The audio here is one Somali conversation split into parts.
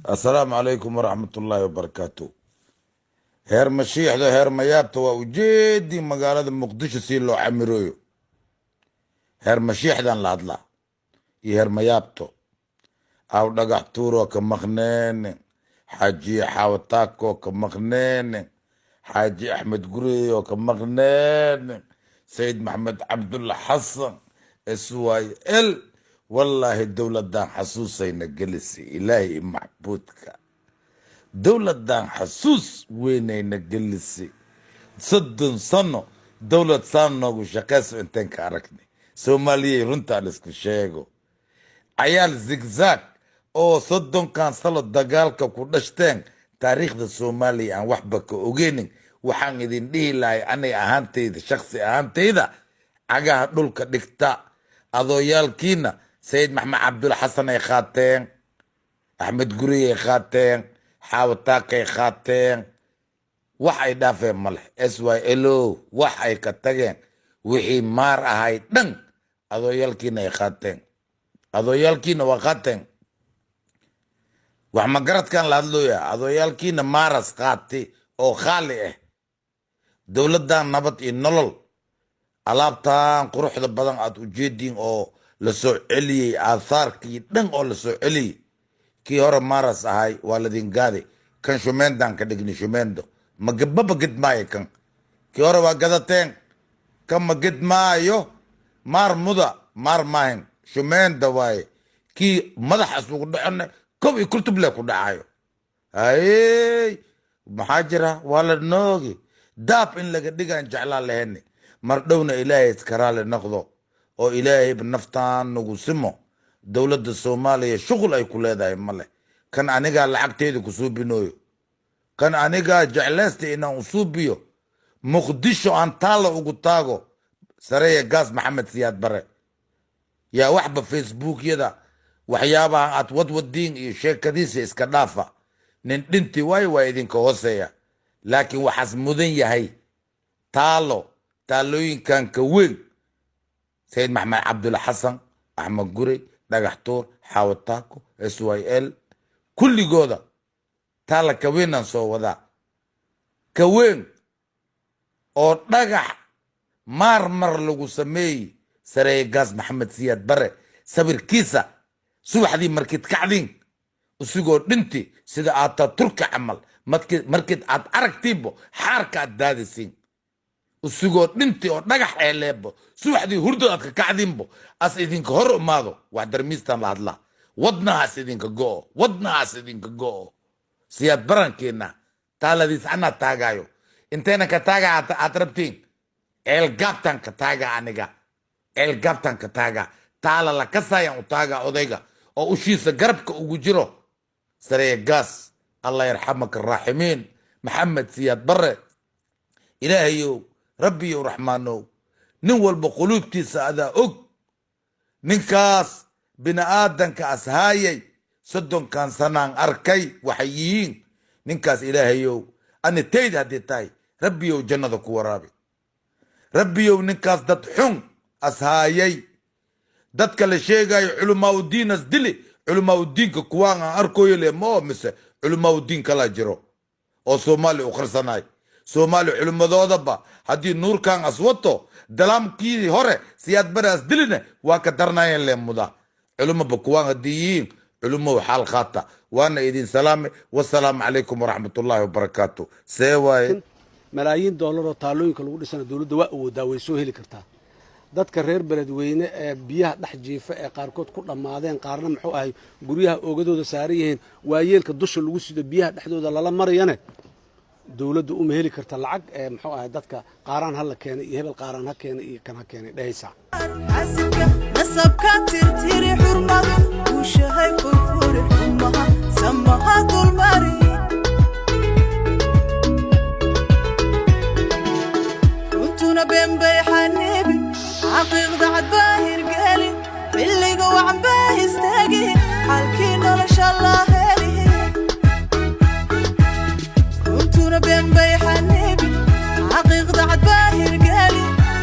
Assalaamu calaykum waraxmatullaahi wabarakaatu. Heer Mashiixda, heer Mayaabta, waa ujeedii magaalada Muqdisho si loo camirooyo. Heer Mashiixdan la hadlaa iyo heer Mayaabto. Aw Dhagax Tuuroo ka maqneene, Xaajiye Xaawataakoo ka maqneene, Xaaji Axmed Gureyoo ka maqneene, Sayid Maxamed Cabdulla Xasan, SYL. Wallaahi dowladan xasuusayna gelisa, Ilaahay i maxbuudka, dowladan xasuus weynayna gelisa. 30 sano dowlad saan noogu shaqeyso inteen ka aragnay? Soomaaliyey, runtaa laisku sheego. Cayaal zigzag oo 30-kan sano dagaalka ku dhashteen, taariikhda Soomaaliya aan waxba ka ogeynin, waxaan idin dhihi lahay anay ahaantayda, shaksi ahaantayda, cagaha dhulka dhigta. Adooyaalkiina Sayid Maxamed Cabdulla Xasan ay qaateen, Axmed Guriyay qaateen, Xaawataakay qaateen, wax ay dhaafeen maleh. SYL o wax ay ka tageen, wixii maar ahay dhan adooyaalkiina ay qaateen, adooyaalkiina waa qaateen. Wax magaradkan la hadlooya, adooyaalkiina maaras qaati oo khaali ah. Dowladdan Nabad iyo Nolol, alaabtan quruxda badan aad ujeediin oo lasoo celiyey, aathaarkii dhan oo lasoo celiyey, kii hore maaras ahay waa ladin gaaday. Kan shumeendan ka dhigni, shumeendo magababa gedmaayo. Kan kii hore waa gadateen, kan ma gedmaayo. Maar muda maar maahin, shumeenda waaye. Kii madaxaas ugu dhacone kob iyo kultuble ku dhacayo. Hayey, maxaa jira? Waa la noogi daab in laga dhigaan jeclaan lahayni. Mar dhowna Ilaahay iskaraale noqdo oo Ilaahayba naftaan nagu simo. Dowladda Soomaaliya shuqul ay ku leedahay male. Kan anigaa lacagteeda ku suubinooyo, kan anigaa jeclaysta inaan usuubiyo Muqdisho, aan taalla ugu taago Sareeya Gaas Maxamed Siyaad Bare. Yaa waxba Facebookyada waxyaabaha aad wadwadiin iyo sheekadiisa iska dhaafa. Nin dhinti waayo, waa idinka hooseeya, laakiin waxaas mudan yahay taalo, taalooyinkan ka weyn Sayid Maxamed Cabdulla Xasan, Axmed Gurey, Dhagax Tuur, Xaawataako, SYL, kulligooda taala kaweynaan soo wadaa, kaweyn oo dhagax maar mar lagu sameeyey Sareeye Gaas Maxamed Siyaad Bare sawirkiisa. Subaxdii markiid kacdiin, isigoo dhinti sida aad taa Turki camal, markiid aad aragtiibo xaarka aad daadisiin, isigoo dhinti oo dhagax eeleebo, subaxdii hurdad aad ka kacdiinbo as idinka hor imaado. Wax darmiistan la hadlaa, wadnahaas idinka go'o, wadnahaas idinka go'o. Siyaad Barankeena taaladiis anaa taagaayo. Intayna ka taaga aad rabtiin? Ceelgaabtaan ka taaga aniga, Ceelgaabtaan ka taaga. Taala la kasayaan u taaga odayga oo ushiisa garabka ugu jiro, Sareeye Gaas, Allah yarxamaka araaximiin, Maxamed Siyaad Bare. Ilaahayow, Rabbiyow, Raxmaanow, nin walba quluubtiisa adaa og. Ninkaas bini aadanka ashaayay 30-kan sanaan arkay waxay yihiin. Ninkaas, Ilaahayow, ani tayda haddii tahay, Rabbiyow jannada ku waraabi. Rabbiyow, ninkaas dad xun ashaayay, dadka la sheegayo culimaa udiin as dili, culimaa udiinka kuwaan aan arkoyo le moo mise culimaa udiin kalaa jiro oo Soomaali u qarsanay? Soomaali culimmadoodaba haddii nuurkan as wato, dalaamkii hore Siyaad Bare as diline waa ka darnaayeen le muda. Culimaba kuwaan haddii yihiin, culimow xaal qaata. Waana idin salaamay. Wasalaamu calaykum waraxmatullaahi wabarakaatu. See waaye? Malaayiin dollar oo taalooyinka lagu dhisana dowladda waa awoodaa, way soo heli kartaa. Dadka reer Beledweyne ee biyaha dhex jiifa, ee qaarkood ku dhammaadeen, qaarna muxuu ahay guryaha oogadooda saaran yihiin, waayeelka dusha lagu sido, biyaha dhexdooda lala marayane, dowladda uma heli karta lacag ee muxuu ahay dadka qaaraan ha la keenay iyo hebel qaaraan ha keenay iyo kan ha keenay dhehaysaa. Xasilka nasabka tirtiri, xurmadu ushahay furfuri, xumaha samaha dulmari. Runtuna beenbay xaniibi, xaqiiqda cadbaa hirgeli, xilliga wacanbaa istaagi, xalkii nolosha la heli. Runtuna beenbay xaniibi, xaqiiqda cadbaa hirgeli,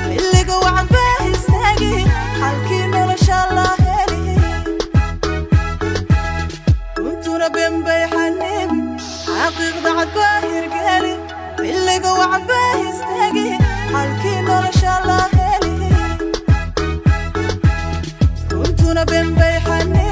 xilliga wacanbaa istaagi, xalkii nolosha la heli. Runtuna been bay xaniibi, xaqiiqda cad baa hirgeli, xilliga wacan baa istaagi, xalkii nolosha la heli. Runtuna been bay xaniibi.